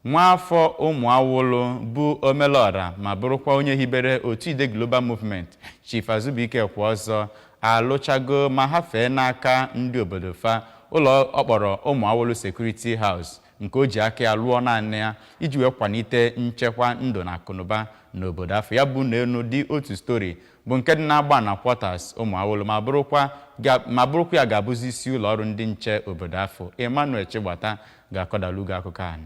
Nwaafọ Ụmụawụlụ bụ omelọra ma bụrụkwa onye hibere otu Ide Global Movement, Chief Azụbụike Ekweọzọ, alụchago ma hafee n'aka ndị obodo fa ụlọ ọ kpọrọ Ụmụawụlụ Security House, nke o ji aka ya lụọ naanị ya iji wee kwalite nchekwa ndụ na akụnụba n'obodo afụ. Ya bụ ụlọ elu dị otu story bụ nke dị n'Agbana Quarters, Ụmụawụlụ, ma bụrụkwa ya ga-abụzi isi ụlọ ọrụ ndị nche obodo afụ. Emmanuel Chigbata ga-akọdalu gị akụkọ a.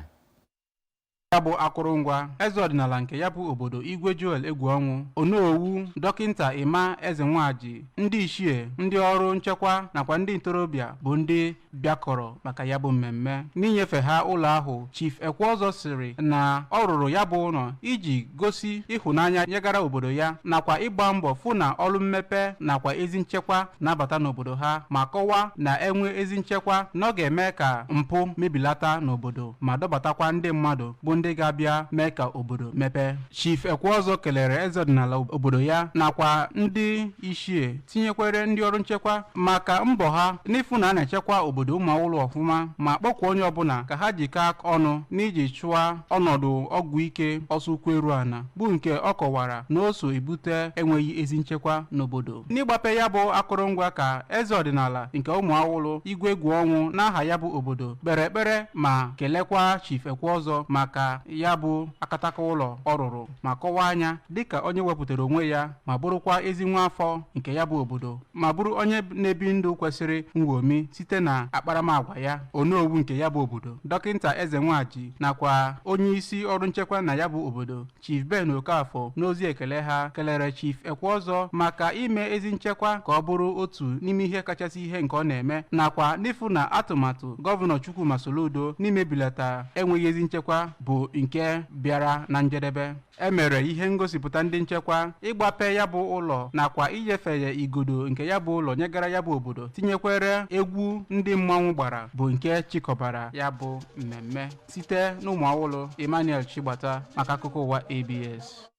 Ya bụ akụrụngwa, eze ọdịnala nke ya bụ obodo, Igwe Joel Egwuọnwụ, Onowu Dọkịnta Ịma Eze Nwaji, ndị ichie, ndị ọrụ nchekwa nakwa ndị ntorobịa bụ ndị bịakọrọ maka ya bụ mmemme. N'inyefe ha ụlọ ahụ, Chief Ekweọzọ sịrị na ọ rụrụ ya bụ ụlọ iji gosi ịhụnanya nyegara obodo ya nakwa ịgba mbọ fụ na ọrụ mmepe nakwa ezi nchekwa na-abata n'obodo ha, ma kọwaa na enwe ezi nchekwa na ọ ga-eme ka mpụ mebilata n'obodo ma dọbatakwa ndị mmadụ bụ ndị ga-abịa mee ka obodo mepee. Chief Ekweọzọ kelere eze ọdịnala obodo ya nakwa ndị ichie, tinyekwere ndị ọrụ nchekwa maka mbọ ha n'ịfụ na a na-echekwa obodo Ụmụawụlụ ọfụma, ma kpọkwuo onye ọbụla ka ha jikọọ ọnụ n'iji chụọ ọnọdụ ọgwụ ike ọsọ ụkwụ eru ana, bụ nke ọ kọwara na o so ebute enweghị ezi nchekwa n'obodo. N'ịgbape ya bụ akụrụngwa, ka eze ọdịnala nke Ụmụawụlụ, Igwe Egwuọnwụ, n'aha ya bụ obodo kpere ekpere ma kelekwa Chief Ekweọzọ maka ya bụ akataka ụlọ ọ rụrụ, ma kọwaa anya dịka onye wepụtara onwe ya ma bụrụkwa ezi nwa afọ nke ya bụ obodo, ma bụrụ onye na-ebi ndụ kwesịrị nṅomi site na akparamagwa ya. Onowu nke ya bụ obodo, Dọkịnta Eze Nwaji, nakwa onye isi ọrụ nchekwa na ya bụ obodo, Chief Ben Okafọ, n'ozi ekele ha kelere Chief Ekweọzọ maka ime ezi nchekwa ka ọ bụrụ otu n'ime ihe kachasị ihe nke ọ na-eme, nakwa n'ịfụ na atụmatụ Gọvanọ Chukwuma Soludo n'imebilata enweghị ezi nchekwa bụ nke bịara na njedebe. E mere ihe ngosipụta ndị nchekwa ịgbape ya bụ ụlọ nakwa inyefe ya igodo nke ya bụ ụlọ nyegara ya bụ obodo, tinyekwere egwu ndị mmanwụ gbara bụ nke chịkọbara ya bụ mmemme. Site n'Ụmụawụlụ, Emmanuel Chigbata maka akụkọ ụwa ABS.